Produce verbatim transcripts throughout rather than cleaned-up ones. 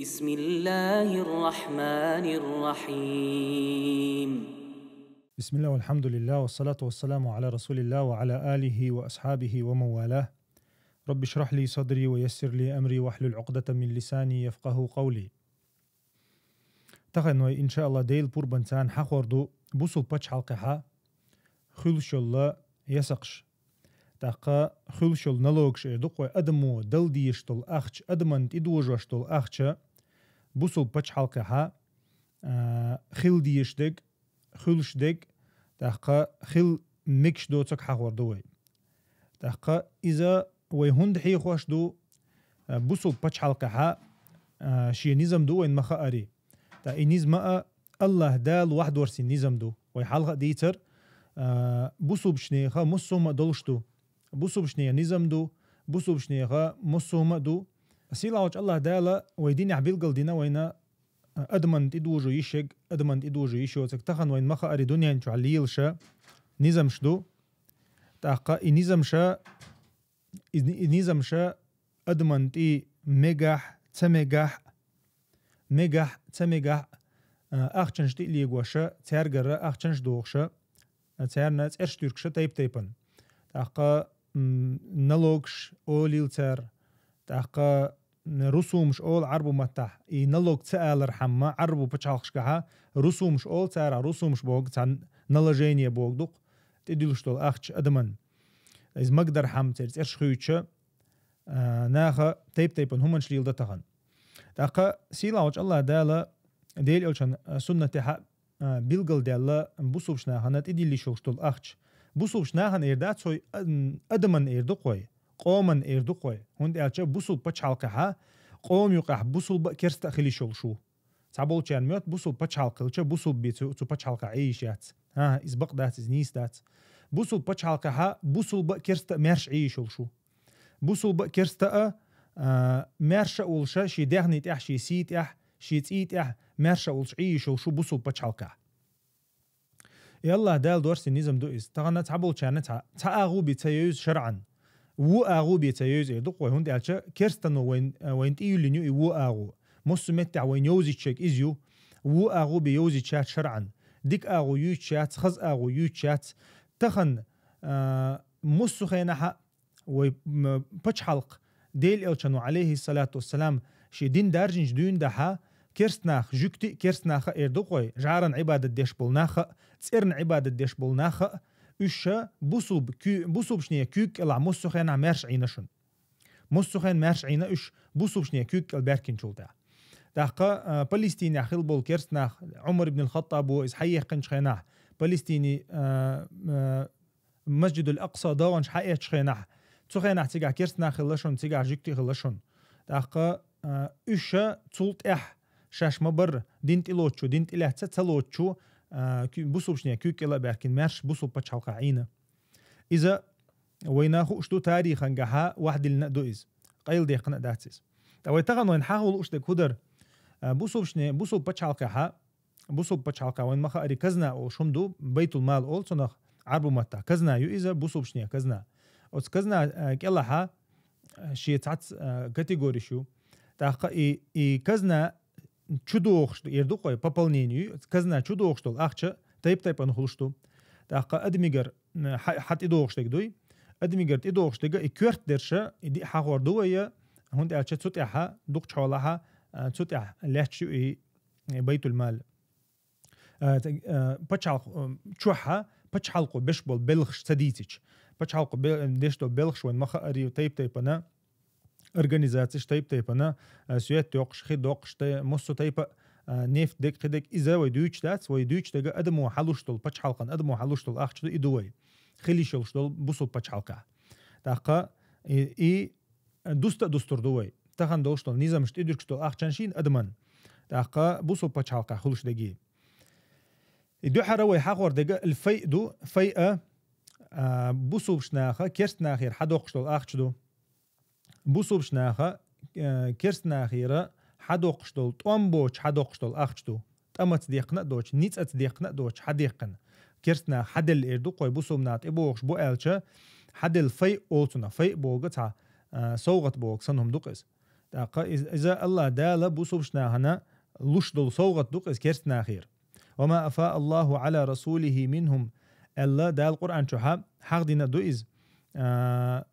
بسم الله الرحمن الرحيم. بسم الله والحمد لله والصلاة والسلام على رسول الله وعلى آله وأصحابه ومن والاه. رب اشرح لي صدري ويسر لي أمري واحلل عقدة من لساني يفقهوا قولي. Тахан вай, иншааллах, Дела пурбанца хьахор ду бусулба пачхьалкхехьа хуьлуш йола ясакхаш. ТӀаккха хуьлуш йола налогаш эр ду-кх вай, адамо дала дезаш дола ахча, адаман тӀедожош дола ахча, бусулба пачхьалкхехьа, а, хила дезаш дег, хуьлуш дег, тӀаккха хила мегаш доцург хьахор ду вай. ТӀаккха иза вай хӀунда хьехош ду, а, бусулба пачхьалкхехьа, а, шен низам ду вайна ма хаари. ТӀаккха и низам а Аллахь Дала вахьдорсийн низам ду. Вай хьалха а дийцар, а, бусулбачунеха муссума а долуш ду. Бусулбачунеха низам ду, бусулбачунеха муссума а ду. Сийлахьчу Аллахь Дала вай динехь билгал дина вайна, а, адаман тӀедожо йиш ерг, адаман тӀедожо йиш йоцург. Тахан вайна ма хаари, дуьнен чохь лелаша низамаш ду. ТӀаккха и низамаша, и, и низамаша адаман тӀе мегахь, ца мегахь, мегахь, ца мегахь, а, ахчанаш тӀе а легоша, цаьргара ахчанаш дохуша, а, царна цӀераш туьркуша тайп-тайпана. ТӀаккха, м, налогаш олийла цара, тӀаккха, м, русумаш олу Ӏарбу маттахь, и налог ца алархьама, Ӏарбу пачхьалкхашкахьа русумаш олу цара, русумаш боху цхьа наложение боху ду-кх, тӀедуьллуш долу ахча адаман. Иза магадархьама церан цӀераш хуьйцуша, а, наха тайп-тайпана хӀуманаш леладо тахан. ТӀаккха сийлахьчу Аллахь Дала Дела Элчан, а, суннатехьа, а, билгалдаьлла бусулбачу нахана тӀедилла йиш йолуш долу ахча. Бусулбачу нахана эр дац вай, а, адаман эр ду-кх вай, къоман эр ду-кх вай. ХӀунда аьлча бусулба пачхьалкхехьа къома юкъахь бусулба а, керста а хила йиш йолуш ву. Цхьаболчарна моьтту бусулба пачхьалкх хилча, бусулба бен цу, цу пачхьалкхехь Ӏе йиш яц. ХӀан, иза бакъ дац, иза нийса дац. Бусулба пачхьалкхехьа бусулба а, керста а маьрша Ӏе йиш йолуш ву. Бусулба а, керста а, а, маьрша а волуша, шен даьхни тӀехь, шен сий тӀехь, шен цӀий тӀехь маьрша а волуш Ӏе йиш йолуш ву бусулба пачхьалкхехь. И Аллахь Дала дорсийн низам ду иза. Тахана цхьаболчарна цхьа, цхьа агӀо бен ца евза шарӀан, вон агӀо бен ца евза эр ду-кх вай, хӀунда аьлча керстано вайн, вайна тӀеюьллина ю и вон агӀо. Массо а меттехь вайна йовзуьйтуш ерг иза ю. Вон агӀо бен йовзуьйтуш яц шарӀан. Дика агӀо юьйцуш яц, хаза агӀо юьйцуш яц. Тахан, а, массо а хенахьа вай, м, пачхьалкх, Дела Элчано, Ӏалайхиссалату вассалам, шен дин даржинчу дуьйна дахьа, керстанах, жуьгти а керстанаха а эр ду-кх вай, жӀаран Ӏибадат деш болу нах а, цӀеран Ӏибадат деш болу нах а, уьш ша бусулба куь-, бусулбачунеха куьйга кӀелахь массо а хенахь маьрша Ӏийна шуна. Массо а хенахь маьрша Ӏийна уьш бусулбачунеха куьйга кӀел баьхкинчул тӀаьхьа. ТӀаккха, а, Палестинехь хилла болу керстанах, Ӏумар ибн ал-Хаттабо иза хьаеккхинчу хенахь, Палестини, а, а, Масджидул Акъса догӀанаш хьаэцчу хенахь, цу хенахь цигахь керстанах хилла шуна, цигахь жуьгти а хилла шуна. ТӀаккха, а, уьш ша цул тӀаьхьа шаьш ма-барра, дин тӀелоцучу, дин тӀелаьцна ца лоцучу, а, куь-, бусулбачунеха куьйга кӀела а баьхкина, маьрша бусулба пачхьалкхехь Ӏийна. Иза вайна хууш ду, тарихангахьа вахдиллина а ду иза. Къайладаьккхина а дац иза. Ткъа вай тахана вайна хьахула лууш дерг хӀун дара? А, бусулбачуне-, бусулба пачхьалкхехьа, бусулба пачхьалкхехь вайна ма-хаари казна олуш хӀума ду, байтул-мал олу цунах Ӏарбу маттахь. Казна ю иза, бусулбачунеха казна. Оцу казна, а, кӀелахьа, а, шен цхьацца, а, категориш ю. ТӀаккха и, и казна чу дохуш ду, эр ду-кх вай, пополнение ю, казна чу дохуш долу ахча тайп-тайпана хуьлуш ду. ТӀаккха адамигара, м, хьа-, хьан тӀедохуш дерг дуй? Адамигара тӀедохуш дерг и коьрта дерша, и диъ хьахор ду вай, хӀунда аьлча цу тӀехьа, дукхачу хьолахьа, а, цу тӀехь лаьтташ ю и, и байтул-мал. А, т-, а, пачхьалкх-, а, чохьа, пачхьалкхо беш болу белхаш ца дийцича. Пачхьалкхо бе-, деш долу белхаш вайна ма-хаари тайп-тайпана, организацеш тайп-тайпана, а, свет йоккхуш, хи доккхуш, тай-, массо а тайпа, а, нефть дерг, кхидерг, иза вай дуьйцуш дац, вай дуьйцуш дерг адамо хьалуш долу, пачхьалкхан адамо хьалуш долу ахча ду, и ду вай. Хила йиш йолуш долу бусулба пачхьалкхехь. ТӀаккха и, и дуста а дустур ду вай. Тахана долуш долу низамаш тӀедуьргуш долу ахчанаш йина адаман. ТӀаккха бусулба пачхьалкхехь хуьлуш дерг. И дуьххьара вай хьахор дерг ал-файъ ду, файъа, а, бусулбачу наха, керста нахера хьадоккхуш долу ахча ду. Бусулбачу наха, э, керста нахера хьадоккхуш долу, тӀом боцуш хьадоккхуш долу ахча ду. ТӀамаца деккхина а доцуш, ницкъаца деккхина а доцуш хьадеккхина. Керста наха хьаделла эр ду-кх вай, бусулба наха тӀебогӀуш бу аьлча, хьаделла файъ олу цунах. Файъ бохург цхьа, э, совгӀат бохург санна хӀума ду-кх иза. ТӀаккха из- иза Аллах Дала бусулбчу нахана луш долу совгӀат ду-кх иза керста нахера. «Ва ма афа Аллаху Ӏала расулихи минхум», аьлла Дала Къуръан чохьа хьахдина ду иза. А,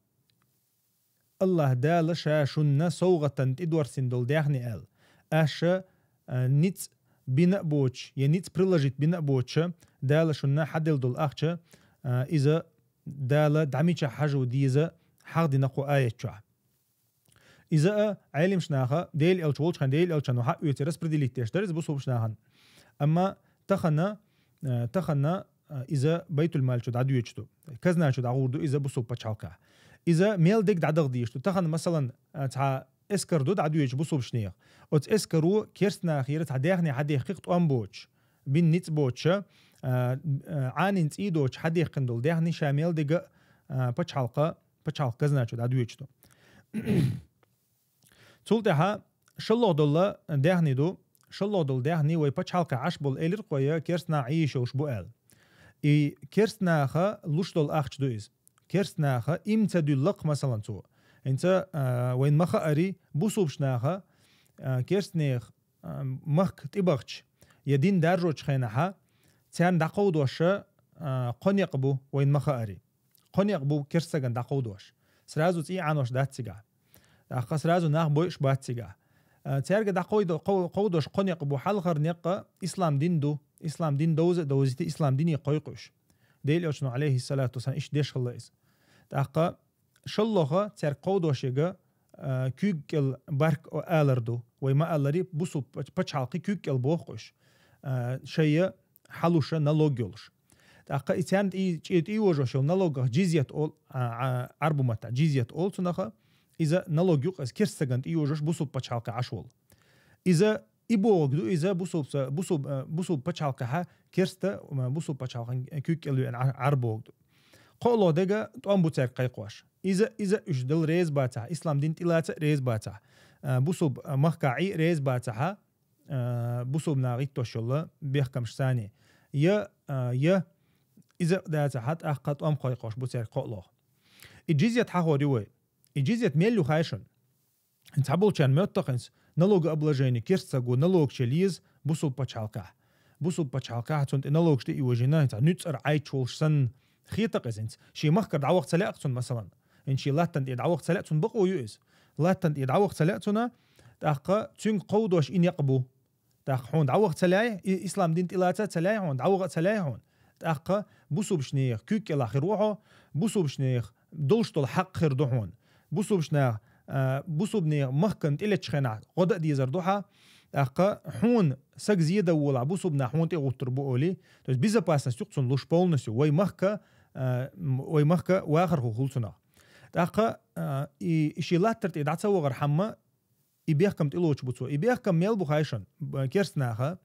Аллах Дала ша шунна совгӀатан тӀедорсина долу даьхни аьлла. Аша, а, ницкъ бина а боцуш, я ницкъ приложить бина а боцуша, Дала шунна хьаделла долу ахча, а, иза Дала дӀа мичахь хьажо деза хьахдина кху аят чохь. Иза а Ӏелимаш наха, Дела элча волчхьан Дела элчан хьаъ оьци распределить деш дара иза бусулбаш нахана. Амма тахана, а, тахана, а, иза байтулмал чу дӀадоьдуш ду. Казна чу дӀагӀур ду иза бусулба пачхьалкхехь. Иза мел дег дӀадагӀа дийш ду. Тахана, масалан, а, цхьа эскар ду дӀадоьдуш бусулбаш неха. Оцу эскаро керста нахера цхьа даьхни хьадехких тӀом боцуш, бин ницкъ боцуша, а, а, Ӏанин цӀий доцуш хьадехкина долу даьхни ша мел дега, а, пачхьалкха, пачхьалкх казна чу дӀадоьдуш ду. Цул тӀаьхьа шаллох долла даьхни ду. Шаллох долла даьхни вай пачхьалкхе Ӏаш болу элира кхо я керста нах Ӏийш йолуш бу аьлла. И керста наха луш долу ахча ду иза. Керста наха им ца дуьллакх, масалан, цо. ХӀинца, а, вайн ма хаари, бусулбаш наха, а, керста нех, а, махка тӀебахча, я дин даржочу хенахьа, царна дӀакховдоша, а, кхо некъ бу вайн ма хаари. Кхо некъ бу керста саган дӀакховдош. Сразу цӀий Ӏанош дац цигахь. ТӀаккха сразу нах бойуш бац цигахь. А, цаьрга дӀакхойдо-, кхов-, кховдош кхо некъ бу, хьалхара некъа ислам дин ду. Ислам дин довза а довзийта, ислам дине кхойкхуш. Дела элчано, алейхиссалату вассалам, иштта деш хилла иза. ТӀаккха шаллоха цаьрга кховдош яга, а, куьйга кӀел барк алар ду. Вай ма аллари, бусулба пач-, пачхьалкхе куьйга кӀел боху уьш. А, шайя хьалуша налог йолуш. ТӀаккха и царна тӀе-, чӀе тӀейожош йолу налогах джизьят ол-, а, а, Ӏарбу маттахь джизьят олу цунаха, иза налог ю-кх иза керста сагана тӀейожош бусулба пачхьалкхе Ӏаш волу. Иза и бохург ду, иза бусулба са-, бусулба, а, бусулба пачхьалкхехьа керста, а, бусулба пачхьалкхан куьг кӀел веана Ӏа-, Ӏар бохург ду. КхоалгӀа дега тӀом бу цаьрга кхайкхош. Иза, иза уьш дала реза бацахь, ислам дин тӀелаца а реза бацахь, а, бусулба, а, махка Ӏе а реза бацахьа, а, бусулба наха гӀиттош йолла бехкамаш царний. Я, а, я иза а дацахьа, тӀаккха тӀом кхойкхош бу цаьрга кхоалгӀа. И джизьят хьахор ю вай. И джизьят мел ю хаьий шуна? ХӀинца цхьаболчарна моьтту-кх хӀинца налогообложение, керста саго налогаш яла еза бусулба пачхьалкхехь. Бусулба пачхьалкхехь цунна тӀе налогаш тӀе а йожийна, хӀинца нуьцкъара Ӏайчу волуш санна, хета-кх иза хӀинца. Шен махкара дӀаваха ца лаьа-кх цунна, масалан. ХӀинца шен латтана тӀера дӀаваха ца лаьа, цунна бакъо ю иза. Латтана тӀера дӀаваха ца лаьа цунна, тӀаккха цуьнга кховдош и некъ бу. ТӀаккха хьуна дӀаваха ца лаьа, и-, ислам дин тӀелаца а ца лаьа хьуна, дӀаваха а ца лаьа хьуна. ТӀаккха бусулбашнех куьг кӀелахь хир ву хьо, бусулбашнех долуш долу хьакъ хир ду хьуна. Бусулбашнех, а, бусулбанех махкана тӀелечу хенахь гӀо дан а дезар ду хьа. ТӀаккха хьуна сага зе дан волахь, бусулба нах хьуна тӀе гӀуттур бу олий. То есть безопасность ю-кх цунна луш полностью. Вай махка, а, м-, вай махка вахархо хуьлу цунах. ТӀаккха, а, и, и шен латтара тӀе дӀа ца вахар хьамма, и бехкам тӀелоцуш бу цо. И бехкам мел бу хаьий шуна? Б-, керста наха,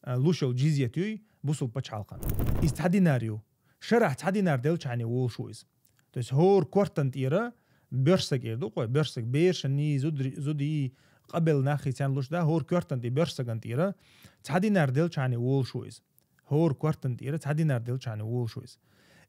а, луш йолу джизьят юй бусулба пачхьалкхан. Иза цхьа динар ю. Шарахь цхьа динар делчхьане волуш ву иза. То есть хӀора кортан тӀера боьрша саг эр ду-кх вай, боьрша саг, берашний, зудри-, зудий, къабел наххий царна луш да, хӀора кортан тӀе боьрша саган тӀера цхьа динар делчхьане волуш ву иза. ХӀора кортан тӀера цхьа динар делчхьане волуш ву иза.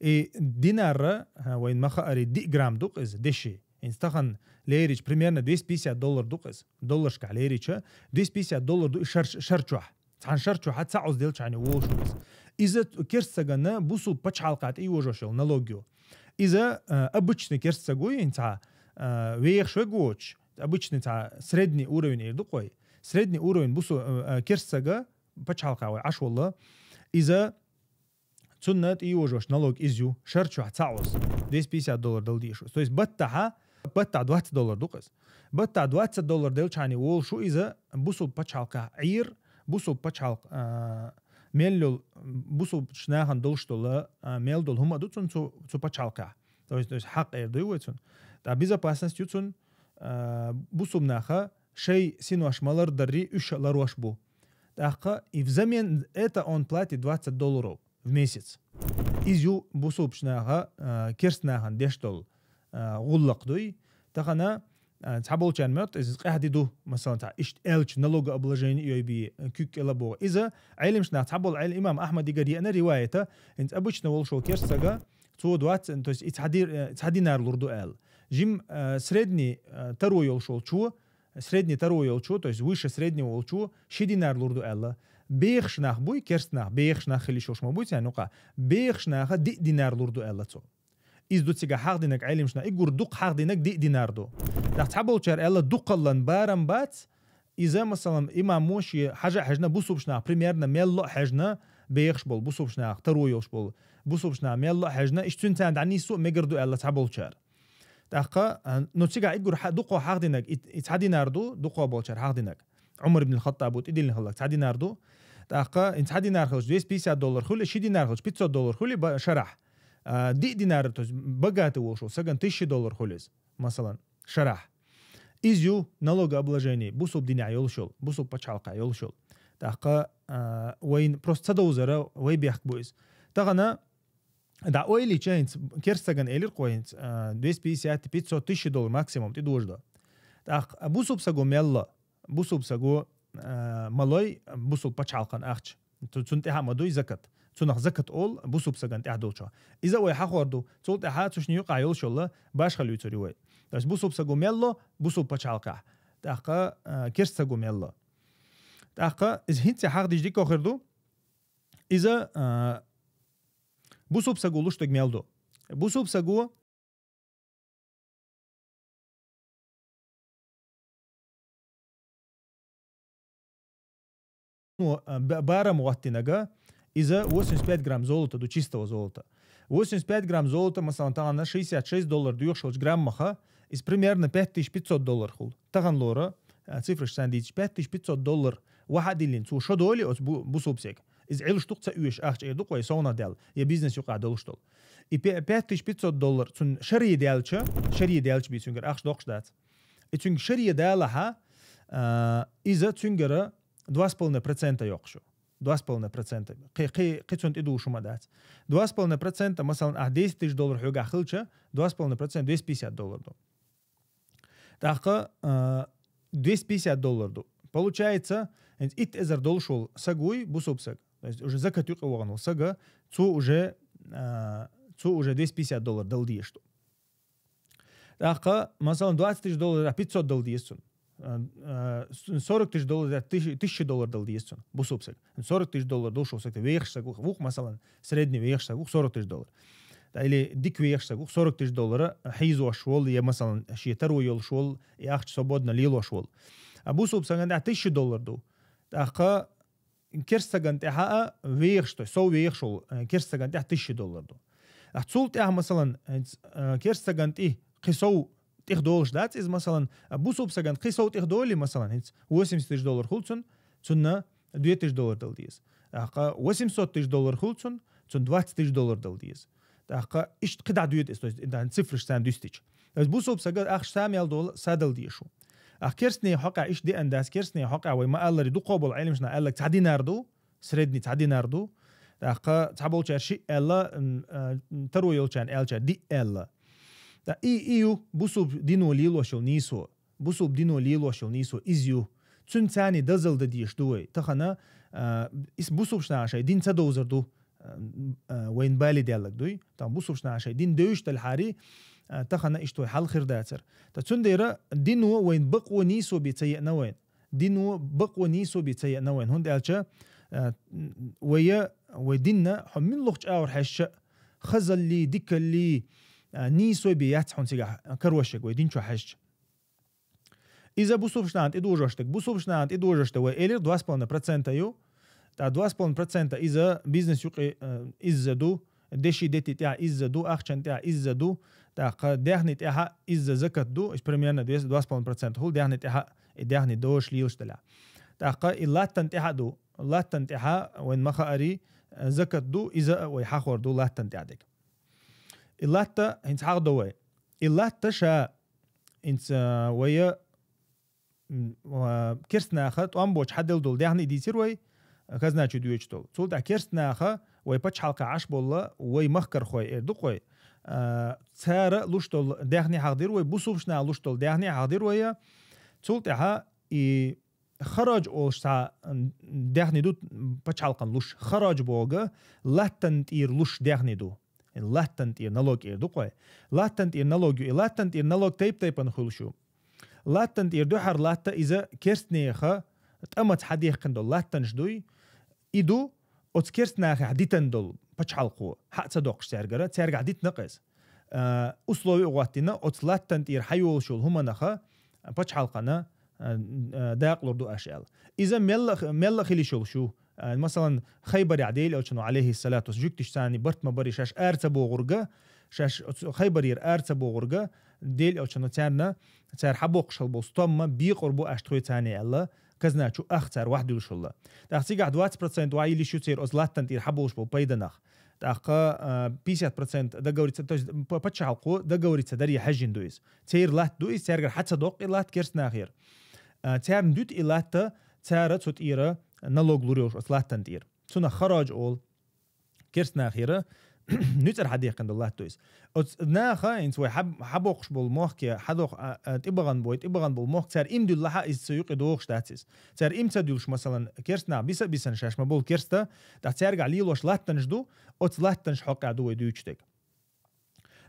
И динарра, а, вайн ма хаари, диъ грамм ду-кх иза, деши. ХӀинца тахана лерича, примерно двести пятьдесят доллар ду-кх иза. Долларшкахь лерича, двести пятьдесят доллар ду и шар, шар чохь. Цхьана шар чохьа цхьа Ӏоза делчхьане волуш ву иза. Иза керста сагана бусулба пачхьалкхехь тӀейожош йолу налог ю. Иза, а, обычный керста саг вуй, хӀинца, а, вехаш верг воцуш, обычный цхьа средний уровень эр ду-кх вай. Средний уровень бусу-, а, а, керста сага пачхьалкхехь вай Ӏаш волла. Иза цунна тӀейожош налог иза ю, шар чохь цхьа Ӏоза, двести пятьдесят доллар дала дезаш ву иза. То есть баттахьа, баттахь двадцать доллар ду-кх иза. Баттахь двадцать доллар делчхьане волуш ву иза бусулба пачхьалкхехь Ӏийр, бусулба пачхьалкх, а, мел йолу, бусулбачу нахана долуш долу, а, мел долу хӀума а ду цунна цу, цу пачхьалкхехь. То есть, то есть хьакъ эр ду вай цунна. ТӀаккха безопасность ю цунна, а, бусулба наха шайн синош ма-лардарри, уьш а ларош бу. ТӀаккха и взамен это он платит двадцать долларов в месяц. Иза ю бусулбачу наха, а, керста нахана деш долу, а, гӀуллакх дуй. Тахана, а, цхьаболчарна моьтту, иза къаьхьа де ду, масалан, цхьа иштта аьлча налогообложение йой бен, а, куьг кӀела боху. Иза Ӏелимаш нах цхьаболу Ӏел-, имам Ахьмадигара еана ривайата, хӀинца обычно волуш волу керста сага, цо двадцать, то есть и цхьа дир-, э, цхьа динар лур ду аьлла. Жим, э, средний, э, таро йолуш волчо, Средний таро йолчо, то есть выше среднего волчо, ши динар лур ду аьлла. Бехаш нах буй, керста нах, бехаш нах хила йиш йолуш ма буй царна юкъахь, бехаш наха диъ динар лур ду аьлла цо. Иза ду цигахь хьахдинарг, Ӏелимаш наха, уггар дукха хьахдинарг диъ динар ду. ТӀаккха цхьаболчара аьлла, дукхаллан барам бац, иза, масалан, имамо шен хьажа а хьаьжна, бусалбачу наха примерно мел ло а хьаьжна, бехаш болу бусалбачу наха, таро йолуш болу бусалбачу наха мел ло а хьаьжна, иштта цуьнан царна дӀанисса а мегар ду аьлла цхьаболчара. ТӀаккха, а, ну, цигахь уггар хьа-, дукха хьахдинарг и, и цхьа динар ду, дукха болчара хьахдинарг. Ӏумар ибн Хаттабо тӀедиллина хилларг цхьа динар ду. ТӀаккха и цхьа динар хилча двести пятьдесят доллар хуьлу, ши динар хилча пятьсот доллар хуьлу ба-, шарахь. А, диъ динар, то есть богатый волуш волу сагана тысяча доллар хуьлу иза, масалан, шарахь. Иза ю налогообложение, бусалба динехь йолуш йолу, бусалба пачхьалкхехь йолуш йолу. ТӀаккха, а, вайн просто ца довзара вай бехк бу иза. Тахана дӀа ойла йича, хӀинца керста сагана элира кхо хӀинца, а, двести пятьдесят, пятьсот, тысяча доллар максимум тӀедожадо. ТӀаккха бусалба саго мел ло, бусалба саго, а, ма лой бусалба пачхьалкхан ахча. Цу-, цунна тӀехьа а ма дуй закат. Цунах закат олу бусалба сагана тӀехь долчо. Иза вай хьахор ду, цул тӀаьхьа цу шинна юкъахь йолуш йолла башха луьйцур ю вай. То есть бусалба саго мел ло, бусалба пачхьалкхехь. ТӀаккха, а, керста саго мел ло. ТӀаккха иза хӀинца хьахдича дика хир ду. Иза, а, бусалба саго луш дерг мел ду. Бусалба саго Ну, а, ба-, барам гӀоттинарг, иза восемьдесят пять грамм золота ду, чистого золота. Восемьдесят пять грамм золота, масалан, тахана шестьдесят шесть доллар доьхуш волчу граммаха, иза примерно пять тысяч пятьсот доллар хуьлу. Тахана лора, а, цифраш царна дийцича, пять тысяч пятьсот доллар ваха а диллина, цо шо долий оцу бу-, бусалба сага. Иза Ӏилуш дукха ца оьшу ахча эр ду кхой, совнах даьлла, я бизнес юкъахь долуш долу. И пе-, пять тысяч пятьсот доллар цунна шаре даьлча, шаре даьлча бий цуьнгара ахча доккхуш дац. И цуьнга шаре далахьа, а, иза цуьнгара два с половиной процента йоккхуш ю. Два с половиной процента. Кхи-, кхи-, кхи цунна тӀедугӀуш хӀума дац. Два с половиной процента, масалан, ахь десять тысяч доллар хьоьгахь хилча, два с половиной процента двести пятьдесят доллар ду. ТӀаккха, а, двести пятьдесят доллар ду. Получается, хӀинца итт эзар долуш волу саг вуй, бусалба саг. То есть уже закат юкъа вахана волу сага, цо уже, а, цо уже двести пятьдесят доллар дала дезаш ду. ТӀаккха, масалан, двадцать тысяч долларах пятьсот дала деза цунна. А, а, с-, сорок тысяч долларах тысяча, тысяча доллар дала деза цунна, бусалба сага. Сорок тысяч доллар долуш волу саг, вехаш саг ву-, вух, масалан, средний вехаш саг вух сорок тысяч доллар. Да, или дика вехаш саг вух, сорок тысяч доллара хьийзош волу, я, масалан, шен таро йолуш волу, и ахча свободно лелош волу. А бусалба сагана тӀехь тысяча доллар ду. ТӀаккха керста сагана тӀехьа а вехаш, то есть сов вехаш волу, э, керста сагана тӀехь тысяча доллар ду. А цул тӀехь, масалан, э, ц-, э, керста сагана тӀе кхин сов тӀех долуш дац иза, масалан, а бусалба сагана кхин сов тӀех долий, масалан, хӀинца восемьдесят тысяч доллар хуьлу цунна, цунна две тысячи доллар дала деза. ТӀаккха восемьсот тысяч доллар хуьлу цунна, цунна двадцать тысяч доллар дала деза. ТӀаккха иштта кхидӀа доьду иза, то есть, дан цифраш царна дуьстича. То есть бусалба сага ахча са мел долу са дала дезаш ву. Ахь керстний хьокъехь иштта деана дац, керстний хьокъехь вай ма-аллара дукха болу Ӏелимаш наха аьлларг цхьа динар ду, средний цхьа динар ду. ТӀаккха цхьаболчара шиъ аьлла, м, а, таро йолчарна аьллачара диъ аьлла. ТӀа и, и ю бусалба дино лелош йолу нийсо. Бусалба дино лелош йолу нийсо иза ю. Цуьнан царний дозалла дан дезаш ду вай. Тахана, а, иза бусалбачу наха шайн дин ца довзар ду, а, а, вайна бале даьлларг дуй. Тахана бусалбачу наха шайн дин девзаш делахьара, а, тахана иштта вай хьал хир дацара. Ткъа цундела дино вайна бакъо нийсо бен ца еана вайна. Дино бакъо нийсо бен ца еана вайна. ХӀунда аьлча, а, вай, вай динна хьо муьлхачу агӀор хьаьжча а, хазаллий, дикаллий, а, нийсо бен яц хьуна цигахь карош ерг вай дин чу хьаьжча. Иза бусалбачу нахана тӀедожош дерг. Бусалбачу нахана тӀедожош дерг вай элира два с половиной процента ю. Ткъа два с половиной процента иза бизнес юкъе, э, изза ду, деши дети тӀехь изза ду, ахчан тӀехь изза ду, тӀаккха даьхни тӀехь изза закат ду, иза примерно две-, два с половиной процента хуьлу даьхни тӀехь, и даьхни дожаш лелаш делахь. ТӀаккха и латтан тӀехь ду, латтан тӀехь вайн ма хаари, э, закат ду, иза а вай хьахор ду латтан тӀехь дерг. И латта хӀинца хьахдо вай. И латта ша хӀинца вай м, а, керста наха тӀом боцуш хьаделла долу даьхни дийцира вай, а, хазна чу доьдуш долу. Цул тӀаьхьа керста наха вай пачхьалкхехь Ӏаш болла, вай махкархой эр ду кхой, а, цара луш долу даьхни хьахдира вай, бусалбачу наха луш долу даьхни хьахдира вай. Цул тӀаьхьа и хараж олуш цхьа, м, даьхни ду пачхьалкхан луш. Хараж боху, латтан тӀера луш даьхни ду. Латтан тӀера налог эр ду кхой. Латтан тӀера налог ю. И латтан тӀера налог тайп-тайпана хуьлуш ю. Латтан тӀера дуьхьара латта иза керстанеха тӀамаца хьадехкина долу латтанаш дуй, и ду оцу керстанахехь дитан долу пачхьалкхо, хьа а ца доккхуш цаьргара, цаьргахь дитина кхеза. А, условия а гӀоттина, оцу латтан тӀера хьайолуш йолу хӀуманаха пачхьалкхана, а, а, дакъалур ду аша аьлла. Иза мелла а, мелла а хилиш йолуш ю. А, масалан, Хайбарехь Дела Элчано, алейхиссалату, жуьгтиш царний барт ма барий шаьш ара ца богӀурга, шаьш оцу Хайбарера ара ца богӀурга, Дела Элчано царна, цара хьабоккхуш хила болу стомма бекъур бу аша тхоьцане аьлла, казна чу ах цара вахь дуьллуш хилла. ТӀаккха цигахь двадцать процент вахь йилиш ю церан оцу латтан тӀера хьаболуш болу пайданах. ТӀаккха, а, пятьдесят процент договориться, то есть п-, пачхьалкхо договориться даре хьаьжжина ду иза. Церан латта ду иза, цаьргара хьа ца доккху и латта керстанахера. А, царна дуьту и латта, цара цу тӀера налог лур йолуш оцу латтан тӀера. Цунах хараж олу. Керстанахера нуьцкъара хьадехкина долу латта ду иза. Оцу наха, хӀинца вай хьаб-, хьабоккхуш болу мохке, хьадох-, а, а, тӀебахана бой, тӀебахана болу мохк, цара им дуьллахьа, иза ца юкъе догӀуш дац иза. Цара им ца дуьллуш, масалан, керстанах биса а бисана шаьш ма болу керста, тӀаккха цаьргахь лелош латтанаш ду, оцу латтанаш хьокъехь ду вай дуьйцуш дерг.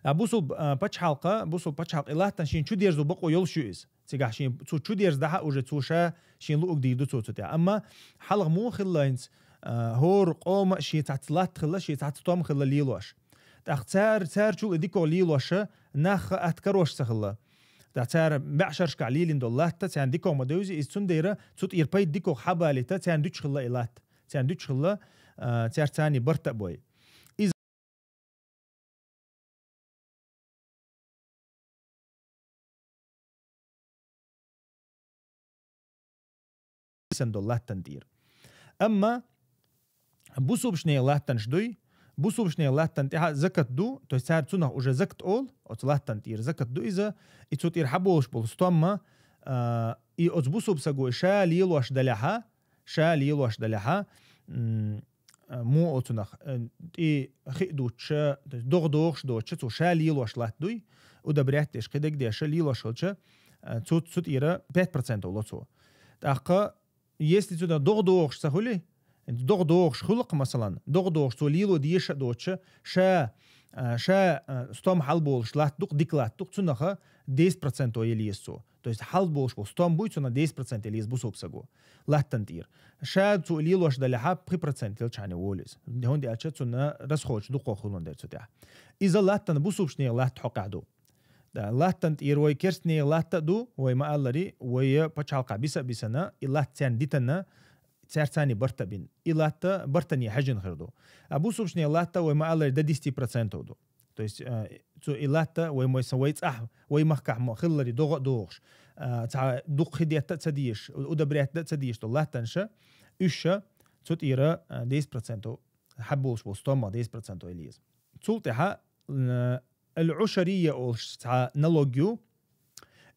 А бусулба, а, пачхьалкха, бусулба пачхьалкх и латтан шен чу дерзо бакъо йолуш ю иза. Цигахь шен цу чу дерзадахьа уже цо ша шен луъуг дийр ду цо цу тӀехь. Амма хьалха муха хилла хӀинца, а, хӀора къома шен цхьацца латта хилла, шен цхьацца стом хилла лелош. ТӀаккха цара, цара чул и дикогӀа лелоша нахха атта карош ца хилла. ТӀаккха цара бӀешерашкахь лелийна долу латта, царна дикогӀа ма девзи, иза цундела цу тӀера пайда дикогӀа хьабалийта, царна дуьтуш хилла и латта. Царна дуьтуш хилла, а, цара царний барта а бой. Иза сан долу латтан тӀера. Амма бусулбашне латтанаш дуй, бусулбашне латтан тӀехьа закат ду, то есть цара цунах уже закат олу, оцу латтан тӀера закат ду иза, и цу тӀера хьаболуш болу стомма, а, и оцу бусулба саго ша лелош далехьа, ша лелош далехьа, м, а, муха оцунах, э, тӀе хи а дуттуша, то есть догӀа догӀуш доцуша, цо ша лелош латта дуй, удобрять деш, кхидерг деша лелош хилча, а, цу, цу тӀера пять процентов ло цо. ТӀаккха, если цуьнан догӀа догӀуш ца хуьли, догӀа догӀуш хуьлу-кх, масалан, догӀа догӀуш цо лело деша а доцуша, ша, а, ша, а, стом хьалболуш латта ду-кх, дика латта ду-кх, цунаха десять процентов елла еза цо. То есть хьалболуш болу стом буй, цунах десять процент елла еза бусулба саго. Латтан тӀера. Ша цо лелош далехьа, пхи процент елчхьана волу иза. ХӀунда аьлча цунна расходаш дукха хуьлун дара цу тӀехь. Иза латтан бусулбашне латта хьокъехь ду. Да, латтан тӀера вай керстане латта а ду, вай ма-аллари, вай пачхьалкхахь биса а бисана, и латта царна дитана, цаьрца царний барта а бина. И латта бартане хьаьжжина хир ду. А бусулбашне латта вай ма-аллари до десяти процентов ду. То есть, э, цу и латта вай мой сан вай цӀахь, вай махкахь мо хиллари догӀа а догӀуш, э, цхьа дукха хи детта а ца дезаш, удобрять дан а ца дезаш долу латтанша, уьш ша, цу тӀера, э, десять процентов хьаболуш болу стоммах десять процентов елла еза. Цул тӀаьхьа, э, аль-Ушария олуш цхьа налог ю.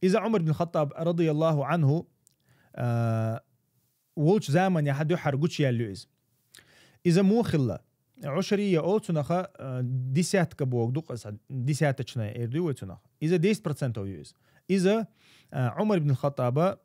Иза Ӏумар бин Хаттаб, радияллаху анху, а, волчу заманехьа дуьххьара гучуяьлла ю иза. Иза муха хилла? Ушария олу цунаха, а, десятка богу ду-кх иза, десяточная эр ду вай цунах. Иза десять процентов ю иза. Иза, а, Ӏумар ибн Хаттаба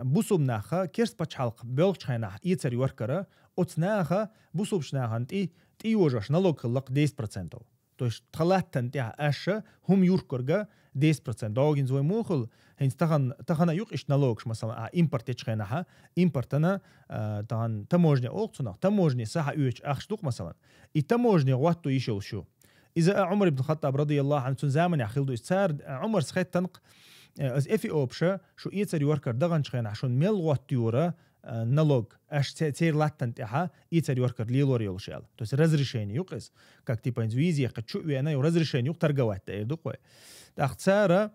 бусулба наха керст пачхьалкх боьлхучу хенахь эцар йоркара, оцу наха бусулбачу нахана тӀе, тӀе йожош налог хилла-кх десять процентов. То есть тхан латтан тӀехь аша хӀума юркарга десять процент. Догинза вай мухул, хӀинца тахана, тахана а юкъ иштта налогаш, масала, а, импорт ечу хенахьа, импортана, а, тахана таможня олу цунах, таможня сахьа оьчу ахча ду-кх, масала. И таможня гӀотто йиш йолуш ю. Иза а Ӏумар ибн Хаттаб, радияллаху анху, цун заманехь хилла ду иза. Цара, а, Ӏумарс хеттан-кх, а, иза эфиопша, шу эцар йоркар даханчу хенахь шун мел гӀотто йора, а, налог, аша це-, церан латтан тӀехьа эцар йоркар лелор йолуш аьлла. То есть разрешение ю-кх иза. Как типа хӀинца виза яьккхича чу а веана, ю разрешение ю-кх торговать дан, эр ду-кх вай. ТӀаккха цара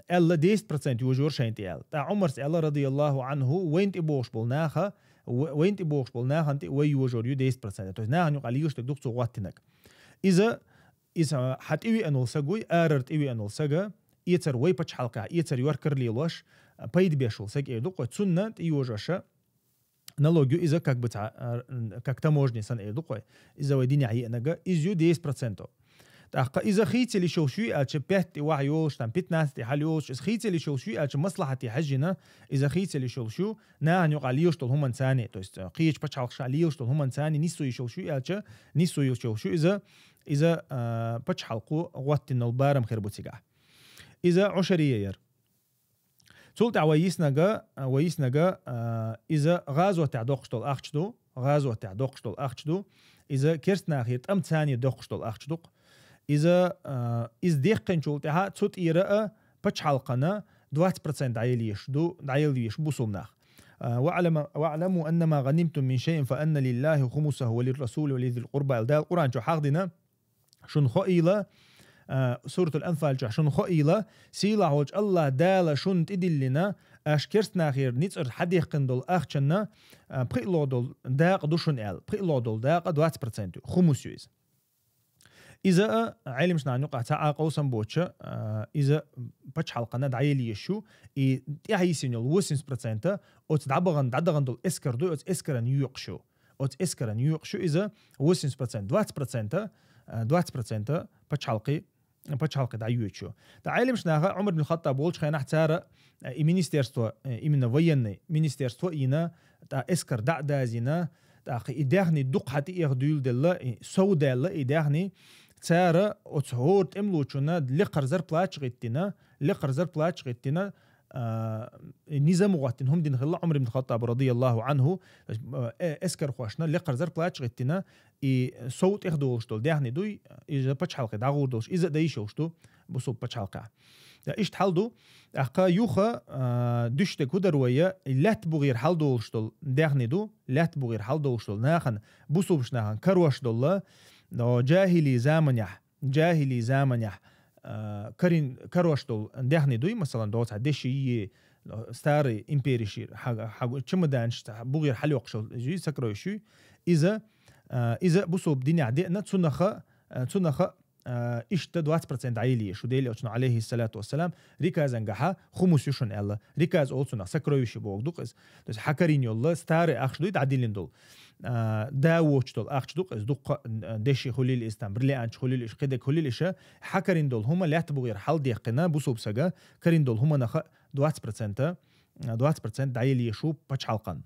аьлла десять процент йожор шайна тӀе аьлла. ТӀаккха Ӏумарс аьлла, радияллаху анху, вайна тӀе бохуш болу наха, в-, вайна тӀе бохуш болу нахана тӀе вай йожор ю десять процент. То есть нахана юкъа лелаш дерг ду-кх цо гӀоттинарг. Иза, иза хьан тӀе веана волу саг вуй, арара тӀе веана волу сага, эцар вай пачхьалкхехь, эцар йоркар лелош, пайда беш волу саг эр ду-кх вай, цунна тӀе йожоша налог ю иза, как бы цхьа, а, как таможня санна эр ду-кх вай. Иза вай динехь еанага, иза ю десять процентов. ТӀаккха иза хийцалуш йолуш ю аьлча, пять тӀе вахьа йолуш, там, пятнадцать тӀе хьала йолуш, иза хийцалуш йолуш ю аьлча, маслахьате хьаьжжина, иза хийцалуш йолуш ю, нахана юкъа лелаш долу хӀуманца царна, то есть, а, кхечу пачхьалкхашкахь лелаш долу хӀуманца царна, нисо йиш йолуш ю аьлча, нисо йиш йолуш ю иза, иза, а, пачхьалкхо гӀоттина долу барам хир бу цигахь. Иза Ӏушария яра. Цул тӀехьа вай йиснага, вай йиснага, а, иза гӀазотехь доккхуш долу ахча ду, гӀазотехь доккхуш долу ахча ду, иза керстанахера тӀам царнера доккхуш долу ахча ду-кх. Иза, а, иза деккхинчул тӀаьхьа цу тӀера а пачхьалкхана двадцать процент дӀаеллеш ду, дӀаеллеш бусулба нах. А, «Ва'ламу, ва'ламу аннама гъанимтум мин шайин фа анна лиллахи хумусаху ва лиррасули ва лизил къурба», аьлла Дала Къуръан чу хьахдина, шуна хоийла, а, Суратул Анфал чохь шуна хоийла, сийлахь волчу Аллах Дала шуна тӀедиллина, аша керстанахера ницкъара хьадеккхина долу ахчанна, а, пхиъ ло долу дакъа ду шуна аьлла. Пхиъ ло долу дакъа двадцать процент ю, хумус ю иза. Иза а, Ӏелимаш нахана юкъахь цхьа а къовсам боцуша, а, иза пачхьалкхана дӀаеллеш ю, и тӀаьхьа йисина йолу восемьдесят процент оцу дӀабахана, дӀадахана долу эскар ду, оцу эскаран йоькъуш ю. Оцу эскаран йоькъуш ю иза восемьдесят процент, двадцать процент, а, двадцать процент пачхьалкхе, пачхьалкхе дӀайоьдуш ю. Ткъа Ӏелимаш наха Ӏумар бин Хаттаб волчу хенахь цара, а, и министерство, а, именно военный министерство а йина, ткъа эскар дӀа а дазийна, тӀаккха и даьхни дукха хьан тӀеэха дуьйладелла, и сов даьлла и даьхни, цара оцу хӀора тӀемалочунна лекхара зарплаташ гӀиттина, лекхара зарплаташ гӀиттина, а, и низам гӀоттина хӀума дина хилла Ӏумар ибн Хаттаб радияллаху анху, э, эскархошна лекхара зарплаташ гӀиттина, и сов тӀехдолуш долу даьхни дуй, иза пачхьалкхе дӀагӀур долуш, иза а дан йиш йолуш ду бусулба пачхьалкхехь. Ткъа иштта хьал ду, тӀаккха юха, а, дуьштаг хӀу дара вайа, и лаьтта бугӀера хьал долуш долу даьхни ду, лаьтта бугӀера хьал долуш долу нахана, бусулбаш нахана карош долла, но, жахили заманехь, жахили заманехь, а, карин, карош долу даьхни дуй, масалан, доцахь деши, старый империш, хьа-, хьа-, чемоданаш, цхьа бугӀера хьалйоккхуш йолу, иза сокровища ю, иза, а, иза бусулба динехь деана, цунаха, а, цунаха, а, иштта двадцать процент дӀаеллеш ю, Делан Элчано, алейхиссалату вассалам, риказангахьа хумус ю шуна аьлла. Риказ олу цунах, сокровище боху ду-кх иза. То есть хьакарийна йолла старый ахча дуй дӀадиллина долу. А, да воцуш долу ахча ду-кх иза, дуккха, а, деши хуьлийла иза, там, бриллианташ хуьлийла иша, кхидерг хуьлийла иша, хьакарийна долу хӀума лаьтта бугӀера хьалдеккхина, бусулба сага карийна долу хӀуманаха двадцать процент, а, двадцать процент дӀаеллеш ву пачхьалкхан.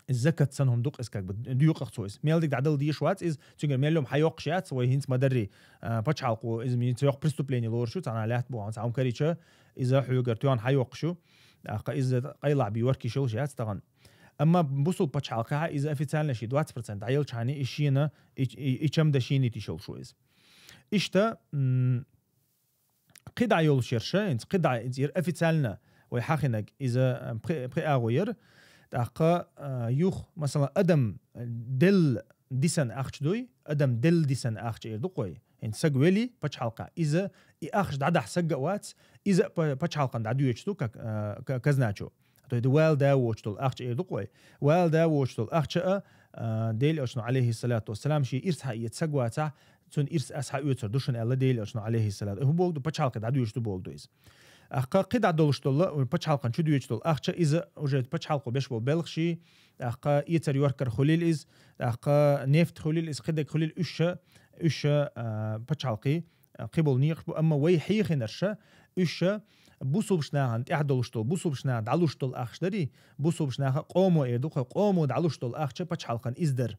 Иза закат санна хӀума ду-кх иза, как бы, доькъу-кх цо иза. Мел дика дӀадала дезаш вац иза, цуьнгара мел йома хьайоккхуш яц, вай хӀинца ма-дарри, а, пачхьалкхо иза, ма хӀинца йоккха преступление лоруш ю, цхьана лаьтта бохьан, цхьа хӀума карийча, иза хьоьгара тоьхна хьайоккхуш ю. ТӀаккха иза къайлахь бен йорка йиш йолуш яц тахана. Амма бусулба пачхьалкхехь иза официально ши двадцать процент дӀаелчхьана, и шена, и, и, и чамда шена йита йиш йолуш ву иза. Иштта, м, кхидӀа йолуш яра ша, хӀинца кхидӀа, хӀинца яра официально вай хьахинарг, иза, а, пхи-, пхи агӀо яра. ТӀаккха, а, юха, масалан, адам делла дисина ахча дуй, адам делла дисина ахча эр ду-кх вай. ХӀинца саг вели пачхьалкхехь, иза и ахча дӀадахьа сагга а вац, иза а па-, пачхьалкхана дӀадоьдуш ду, как, а, ка-, казначу. То есть вала да воцуш долу ахча эр ду-кх вай. Вала да воцуш долу ахча а, а, Делан Элчано, алейхиссалату вассалам, шен ирс хьаэца саг вацахь, цуьнан ирс ас хьаоьцур ду шуна аьлла Делан Элчано, алейхиссалату. ХӀун боху ду, пачхьалкхе дӀадоьдуш ду боху ду иза. ТӀаккха кхидӀа долуш долу, пачхьалкхана чу доьдуш долу ахча, иза уже пачхьалкхо беш болу белхаш, тӀаккха эцар йоркар хуьлийла иза, тӀаккха нефть хуьлийла иза, кхидерг хуьлийла, уьш ша, уьш ша, а, пачхьалкхе, а, кхиболу некъаш бу, амма вай хьехийнарш, уьш ша бусулбаш нахана тӀехь долуш долу, бусулбаш наха дӀалуш долу ахча дарий, бусулбаш наха къомо эр ду-кх вай, къомо дӀалуш долу ахча пачхьалкхана иза дара.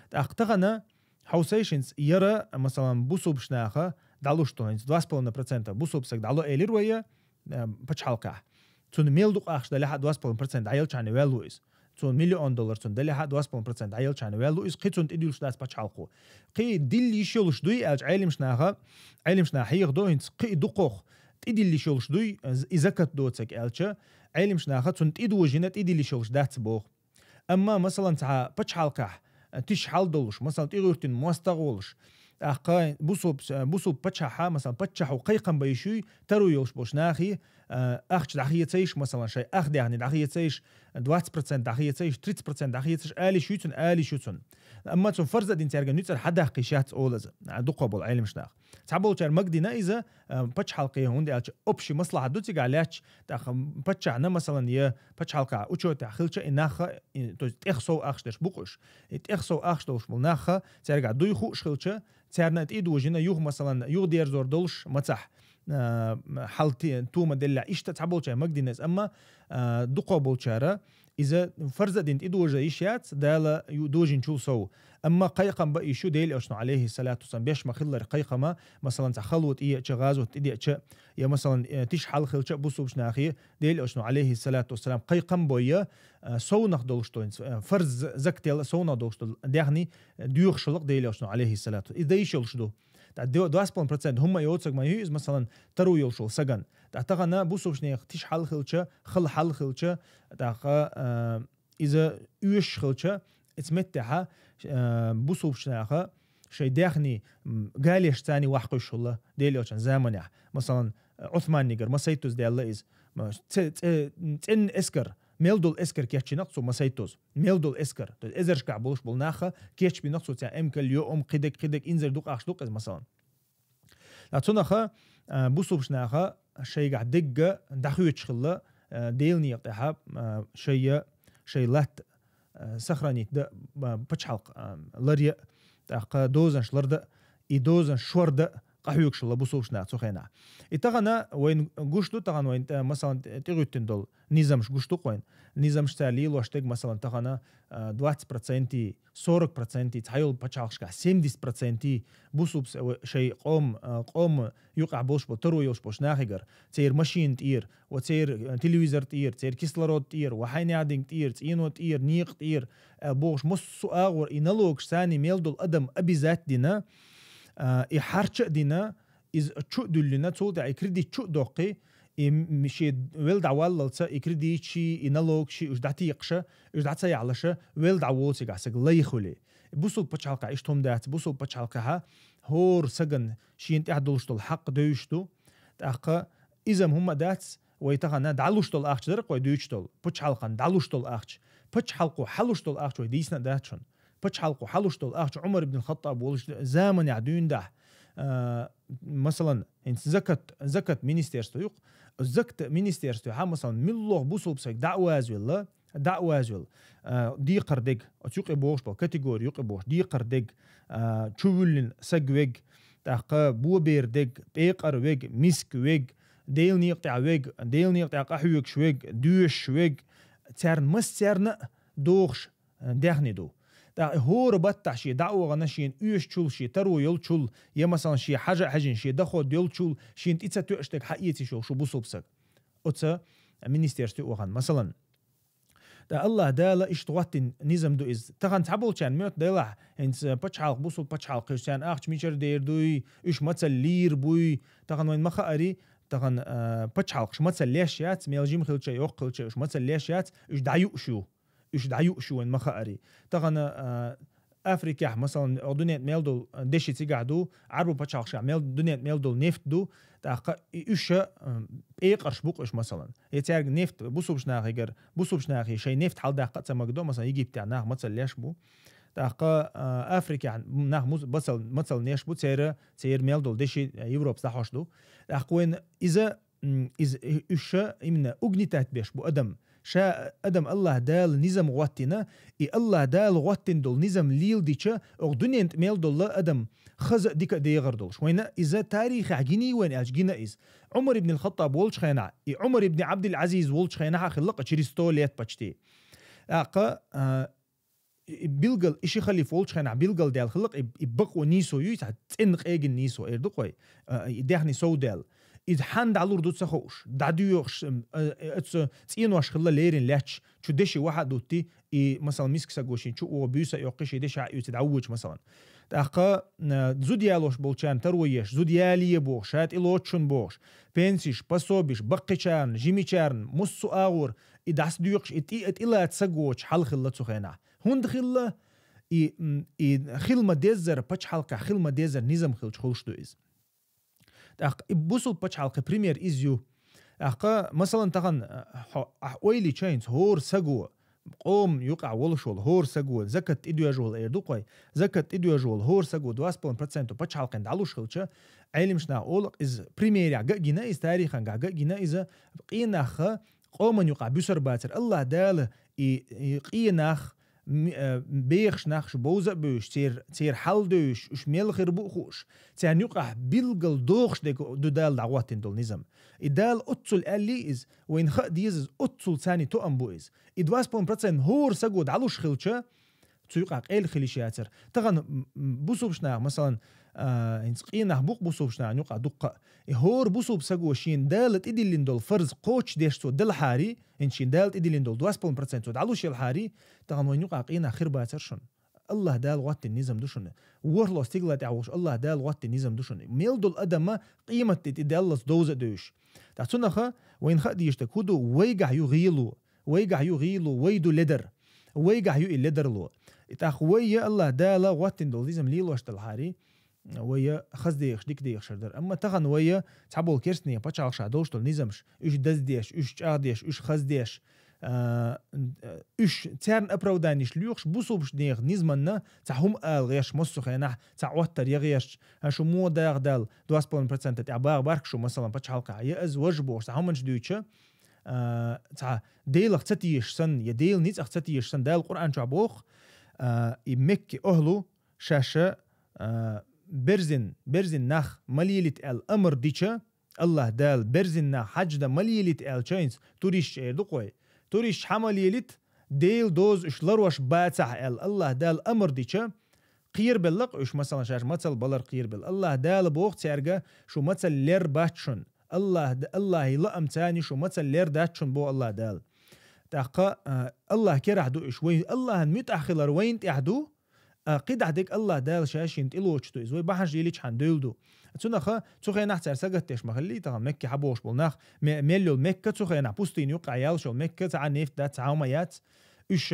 ТӀаккха тахана хьовсийша хӀинца, яра, масалан, бусулбаш наха дӀалуш долу, хӀинца два с половиной процента бусулба саг дӀало элира вай, а, пачхьалкхехь. Цунна мел дукха ахча далехьа, два с половиной процент дӀаелчхьана ваьлла ву иза. Цунна миллион доллар цунна далехьа, два с половиной процент дӀаелчхьана ваьлла ву иза, кхин цунна тӀедуьллуш дац пачхьалкхо. Кхин дилла йиш йолуш дуй аьлча, Ӏелимаш наха, Ӏелимаш наха хьеха до хӀинца, кхин дукхох тӀедилла йиш йолуш дуй, и закат доцург аьлча, Ӏелимаш наха цунна тӀедожийна тӀедилла йиш йолуш дац боху. Амма, масалан, цхьа пачхьалкхехь, а, тиша хьал долуш, масалан, тӀегӀуьртина мостагӀа волуш, тӀаккха бусулб-, а, бусулба паччахьа, масалан, паччахьо кхайкхам бан йиш юй, таро йолуш болуш нахе, а, ахча дӀахецайш, масалан, шайн ах даьхни дӀахецайш, двадцать процент дӀахецайш, тридцать процент дӀахецайш, ала йиш юй цунна, ала йиш ю цунна. Амма цунна фарз а дина цаьрга нуьцкъара хьадаккха йиш яц олаза, а, дукха болу Ӏелимаш нах. Цхьаболчара магадина иза, а, пачхьалкхе хӀунда аьлча, общий маслахьат ду цигахь лаьтташ, тӀаккха паччахьна, масалан, я пачхьалкхехь учётехь хилча, и нахха, и, то есть тӀех сов ахча дерш бу-кх уьш. И тӀех сов ахча долуш болу нахха, цаьргахь дуй хууш хилча, царна тӀе а дожийна, юха, масалан, юхадерзор долуш мацахь, а, хьал те-, тома деллехь, иштта цхьаболчара магадина иза, амма, а, дукха болчара, Иза фарз а дина тӀедожа йиш яц, Дала ю-, дожийначул сов. Амма кхайкхам бе йиш ю Даьла Элчано, Ӏалайхи салату вассалам, беш ма-хиллара кхайкхам, масалан, цхьа хало тӀееча, гӀазот тӀедеача, я, масалан, э, тиша хьал хилча бусулбача наха, Даьла Элчано, Ӏалайхи салату вассалам, кхайкхам бой, э, совнагӀа долаш дола, э, фарз закат яла совнагӀа долаш дола даьхни, э, доьхуш хилар Даьла Элчано, Ӏалайхи салату. Из де йиш йолаш ду. ТӀаккха д-, две с половиной процента хӀумма йоцург ма ю из, масалан, таро йолаш йола сагана. ТӀаккха тахан бусулбача наха тиша хьал хилча, хала хьал хилча, тӀаккха, э, иза оьшуш хилча, эца меттехьа, э, бусулбача наха шоай даьхни, м, галеш царна вахкуш хулла Даьла Элчан заманахь. Масалан, Ӏусманагара масайттаза даьлла из. Ма, це-, це-, цӀена эскар, мел дола эскар кечйинакх цо масайттаза. Мел дола эскар. То есть эзаршкахь болаш бола наха кечбинакх цо, цхьа эмкал, йоӀам, кхидерг, кхидерг, инзар дукха ахча ду-кх из, масалан. ТӀаккха цунах, а, бусулбача наха шоайгахь дегга дӀахоьцуш хилла, а, Даьла некъа тӀехьа, а, шоай, шоай латта, а, сохранить де, а, пачхьалкх, а, ларъе, тӀаккха дозанаш ларде, и дозанаш шорде къахьоьгуш хилла бусулбача наха цу хенахь. И тахан вайна гуш ду, тахан вайна, а, масалан, тӀегӀуьттина дола низамаш гуш ду-кх вайна. Низамаш цар лелош дерг, масалан, тахан, а, двадцать процентий, сорок процентий, цхьайолча пачхьалкхашкахь семьдесят процентий бусулб-, с-, ва-, шоай къом, а, къома юкъахь болаш бола, таро йолаш болча нахагара, церан машина тӀера, ва церан, а, телевизор тӀера, церан кислород тӀера, ва хьайна яхь динг тӀера, цӀено тӀера, некъа тӀера, а, бохаш, массо а агӀор и налогаш царна мел дола адам обязать дина, а, и харча а дина, иза чу а дуьллина, цул тӀехьа и кредит чу а доккхий, и м-, ший вел дӀаваллалца, и кредиташ, и налогаш уж дӀатекхаш, уж дӀа ца яхьалаш, вел дӀаволу цигахь саг лай хуьлий. Бусулба пачхьалкхехь иштта хӀума дац, бусулба пачхьалкхехь хӀора сагана шена тӀехь долаш дола хьакъ девзаш ду. ТӀаккха иза-м хӀума дац, вай тахан дӀалуш дола ахча дар-кх вай дуьйцуш дола, пачхьалкхана дӀалуш дола ахча. Пачхьалкхо хьалуш дола ахча вай дийцина а дац шуна. Пачхьалкхо хьалуш дола ахча Ӏумар ибн Хаттаб волаш заманахь дуьйна дахь, а, масалан, хӀинца закат, закат министерство ю-кх. Закат министерствохь, масалан, муьлхха бусулба саг дӀа а вазвелла, дӀа а вазвелла, а, декхар дерг, оцу юкъе бохаш бола категори юкъе бохаш, декхар дерг, а, чувуьллина саг верг, тӀаккха бобер дерг, пекъар верг, миска верг, Даьла некъа тӀехь верг, Даьла некъа тӀехь къахьоьгуш верг, доьшуш верг, царна массарна а дохуш, э, даьхни ду. ТӀаккха хӀора баттахь шен дӀа а вахана, шена оьшучул, шен таро йолчул, я, масалан, шен хьажа а хьаьжина, шен доход йолчул, шена тӀе ца тоьаш дерг хьаэца йиш йолаш ву бусулба саг. Оцу министерстве а вахана, масалан. ТӀаккха АллахӀ Дала иштта гӀоттийна низам ду иза. Тахан цхьаболчарна моьтту делахь, хӀинца пачхьалкх, бусулба пачхьалкх, уьш царна ахча мичара дер дуй, уьш мацалла лийр буй, тахан вайна ма хаари, тахан, а, пачхьалкхаш мацалла леш яц, мел жима хилча, йоккха хилча, уьш мацалла леш яц, уьш дӀаюуш ю. Уьш дӀаюуш ю вайна ма хаари. Тахан, а, Африкехь, масалан, дуьнен тӀа мел долу деши цигахь ду, Ӏарбу пачхьалкхашкахь мел, дуьнен тӀа мел долу нефть ду, тӀаккха и уьш, а, пекъарш бу-кх уьш, масалан. Я цаьрга нефть бусулбачу нахигара, бусулбачу нахе шайн нефть хьаладаккха а ца магадо, масалан, Египтехь нах мацалла леш бу. ТӀаккха, а, Африкехь нах муз-, бацал-, мацалла неш бу, церан, церан мел долу деши, а, Европас дӀахьош ду. ТӀаккха вайна иза, м, иза, и-, уьш именно угнетать беш бу адам. Ша адам АллахӀ Дала низам гӀоттийна, и АллахӀ Дала гӀоттийна долу низам леладича, окху дуьнен тӀа мел долу адам хаза а, дика а дегӀар долуш. Вайна иза тарихехь гиний вайна аьлча, гина иза. Ӏумар ибн ал-Хаттаб волчу хенахь, и Ӏумар ибн Абдул-Азиз волчу хенахь а хилла-кх, через сто лет почти. ТӀаккха, а, и, и билгал, и ши халифа волчу хенахь билгал даьлла хилла-кх, и, и бакъо нийсо ю, цхьа цӀенна къегина нийсо, эр ду-кх вай, а, и даьхни сов даьлла. Иза хьанна дӀалур ду ца хууш, дӀадоьхуш, м, а, а, оцу цӀенош хилла леррина лаьтташ, чу деши вахьа а дутти, и, масалан, миска саго шен чу а вогӀу, буьйса а йоккхи, шен деши а оьцу дӀавоьдуш, масалан. ТӀаккха, а, зуда ялош болчарна таро еш, зуда ялае бохуш, ша тӀелоцу шуна бохуш, пенсиш, пособиш, баккхичарна, жимичарна, муссу а агӀор, и дӀасадоькъуш, и тӀе-, тӀелаца саг воцуш хьал хилла цу хенахь. ХӀунда хилла? И, м, и хила ма-деззара, пачхьалкхехь хила ма-деззара низам хилча хуьлуш ду иза. ТӀаккха и бусулба пачхьалкхе пример иза ю. ТӀаккха, масалан, тахан, а, хьо-, ахь ойла йича хӀинца хӀора саго, къоман юкъахь волуш волу хӀора саго, закат тӀедоьжу волу эр ду-кх вай, закат тӀедоьжу волу хӀора саго два с половиной процента пачхьалкхана дӀалуш хилча, Ӏелимаш наха олу-кх, иза примерехь ган а гина иза, тарихангахь ган а гина иза, къен нах къоман юкъахь буьсур бацара. АллахӀ Дала и, и къен нах, м-, э, бехаш нах шу бовза а бевзаш, цер, цер хьал девзаш, уж мел хир бу а хууш, царна юкъахь билггал дохуш дерг ду Дала дӀахӀоттийна долу низам. И Дала оццул аьллий иза, вайна хаа деза иза, оццул царна тоам бу иза. И два с половиной процент хӀора саго дӀалуш хилча, цу юкъахь къел хила йиш яцара. Тахана, м, м, бусулба нах, масалан, а, хӀинца къинах бу-кх бусулба нахана юкъахь дуккха а. И хӀора бусулба саго шена Дала тӀедиллина долу фарз кхочушдеш цо делхьарий, хӀинца шена Дала тӀедиллина долу два с половиной процент цо дӀалуш елхьарий, тахана вайна юкъахь къинах хир бацара шуна. АллахӀ Дала гӀоттийна низам ду шуна. ВорхӀалгӀа стигала тӀехь волуш АллахӀ Дала гӀоттийна низам ду шуна. Мел долу адам а къематде тӀе Даллас довза а девзаш. ТӀаккха цунах вайна хаа дезаш дерг хӀун ду, вайгахь ю гӀело, вайгахь ю гӀело, вай ду ледар. Вайгахь ю и ледарло. И тӀаккха вай я АллахӀ Дала гӀоттийна долу низам лелош делхьарий, вай я хаза дехаш, дика дехаш хир дара. Амма тахана вай я цхьаболу керстанийн пачхьалкхаша долуш долу низамаш, уьш даздеш, уьш чӀагӀдеш, уьш хаздеш, а, уьш царна оправданеш лоьхуш, бусулба нехан низаманна цхьа хӀума ала гӀерташ массо а хенахь, цхьа Ӏоттар ян гӀерташ, а, шу муха даха Дала, два с половиной процента тӀехь багӀа бара-кх шу, масалан, пачхьалкхехь, я иза важа бохуш, цхьа хӀуманаш дуьйцуш, а, цхьа Делах ца тешаш санна, я Делан ницкъах ца тешаш санна, Дала Къуръан чохь боху, а, и Мекки охьлу шаьш, а, берзин, берзин нах ма лелийта аьлла амар дича, АллахӀ Дала берзин нах хьаьждан ма лелийта аьлча, хӀинца туристаш эр ду-кх вай. Туристаш хьан ма лелийта, Делан доза уьш ларош бацахь аьлла, АллахӀ Дала амар дича, кхерабелла-кх уьш, масалан, шаьш мацалла балар кхерабелла. АллахӀ Дала боху цаьрга, шу мацалла лер бац шуна. АллахӀ, АллахӀан лаамца шу мацалла лер дац шуна боху АллахӀ Дала. ТӀаккха, а, АллахӀан керахь ду уьш. Вай АллахӀан муьтӀахь хилар вайна тӀехь ду, а, кхидӀа дерг АллахӀ Дала Ша шена тӀелоцуш ду иза. Вай бахьанаш лелийчхьана девлла ду. Цунах цу хенахь цара сагатдеш ма хиллий, тахана Мекке хьан бохуш болу нах, ме-, мел йолу Мекка цу хенахь, пустыня юккъехь ялш йолу Мекка, цхьа а нефть дац, цхьа хӀума яц. Уьш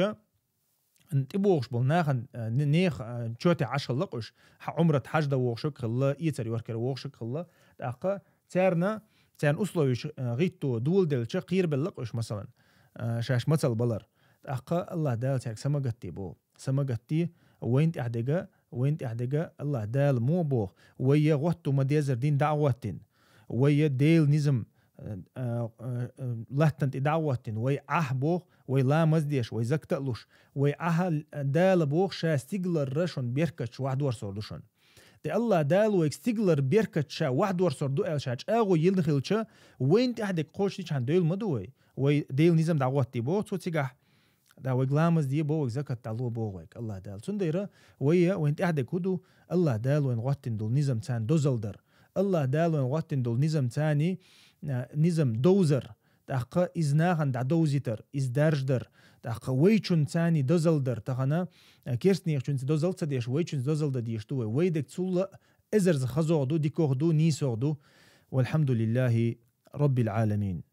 тӀебогӀуш болу нахана, а, не-, нехан, а, чоьтехь Ӏаш хилла-кх уьш, хьан Ӏумрат хьаьждан вогӀуш а хилла, эцар йохкара вогӀуш а хилла. ТӀаккха царна, царна условиеш, а, гӀитто доладелча, кхерабелла-кх уьш, масалан, а, шаьш мацалла балар. ТӀаккха АллахӀ Дала цаьрга са ма гатде боху. Са ма гатде, вайна тӀехь дерг, вайна тӀехь дерг АллахӀ Дала муха боху, вай я гӀотту ма дезара дин дӀа а гӀоттийна. Вай я Делан низам, а, а, а, латтана тӀе дӀа а гӀоттийна, вай Ӏахь боху, вай ламаз деш, вай закат а луш, вай Ӏахь Дала боху, Ша стигалара шуна беркаташ вахьдорсор ду шуна. Тхе АллахӀ Дала вайга стигалара беркаташ Ша вахьдорсор ду аьлла Ша чӀагӀо йина хилча, вайна тӀехь дерг кхочушдичхьана девлла ма ду вай. Вай Делан низам дӀа гӀоттий боху Цо цигахь, да, вайга ламаз де боху, вайга закат дӀало боху вайга АллахӀ Дала. Цундела вай, вайна тӀехь дерг хӀун ду, АллахӀ Дала вайна гӀоттийна долу низам царна дозалла дар. АллахӀ Дала вайна гӀоттийна долу низам царна, а, низам довзар, тӀаккха иза нахана дӀадовзийтар, иза даржадар, тӀаккха вайчунна царна дозалла дар, тахана, а, керстанехчунца дозалла ца деш, вайчунца дозалла дан дезаш ду вай. Вай дерг цул а эзарза хазох ду, дикох ду, нийсох ду. Валхьамдулиллахи Роббил Ӏаламин.